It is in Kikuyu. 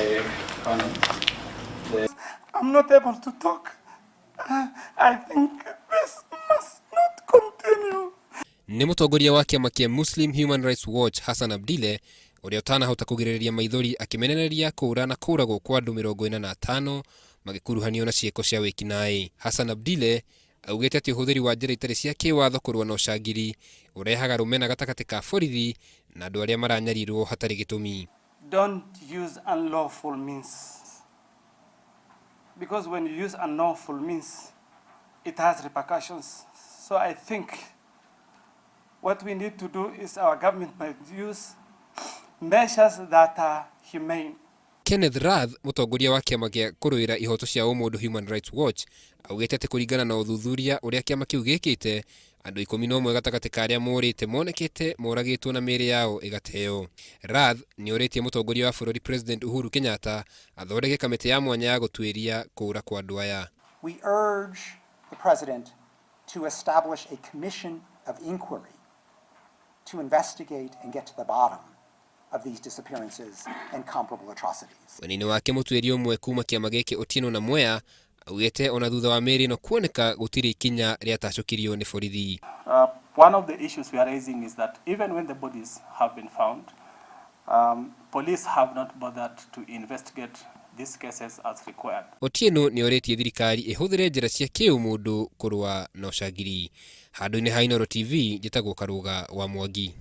My panel. I'm not able to talk. I think this must not continue. Nĩ mũtongoria wa kĩama kĩa Muslim Human Rights Watch Hassan Abdile ũrĩa ũtanahota kũgirĩrĩria maithori akĩmenereria kũũra na kũũragwo kwa andũ 45 magĩkuruhanio na ciĩko cia wĩkinaĩ. Hassan Abdile augĩte atĩ ũhũthĩri wa njĩra itarĩ cia kĩwatho kũrũa na ũcangiri ũrehaga rũmena gatagatĩ ka borithi na andũ arĩa maranyarirwo hatarĩ gĩtũmi. Don't use unlawful means. Because when you use unlawful means, it has repercussions. So I think what we need to do is our government might use measures that are humane. Kenneth Rath, mũtongoria wa kĩama gĩa kũrũĩra ihoto cia ũmũndũ Human Rights Watch, augĩte atĩ kũringana na ũthuthuria ũrĩa kĩama kĩu gĩkĩte, andũ 11 gatagatĩ ka arĩa morĩte monekete moragĩtwo na mĩĩrĩ yao ĩgateo. Rath nĩ orĩtie mũtongoria wa bũrũri President Uhuru Kenyatta athondeke kamĩtĩ ya mwanya ya gũtuĩria kũũra kwa andũ aya. We urge the President to establish a commission of inquiry to investigate and get to the bottom of these disappearances and comparable atrocities. Mwena-inĩ wake mũtuĩria ũmwe kuma kĩama gĩkĩ Otieno na Mwea augĩte ona thutha wa mĩĩrĩ ĩno kuoneka gũtirĩ ikinya rĩatacũkirio nĩ borithi. One of the issues we are raising is that even when the bodies have been found, police have not bothered to investigate these cases as required. Otieno nĩ orĩtie thirikari ĩhũthĩre njĩra cia kĩũmũndũ kũrũa na ũcangiri. Handũ-inĩ ha Inooro TV njĩtagwo Karũga wa Mwangi.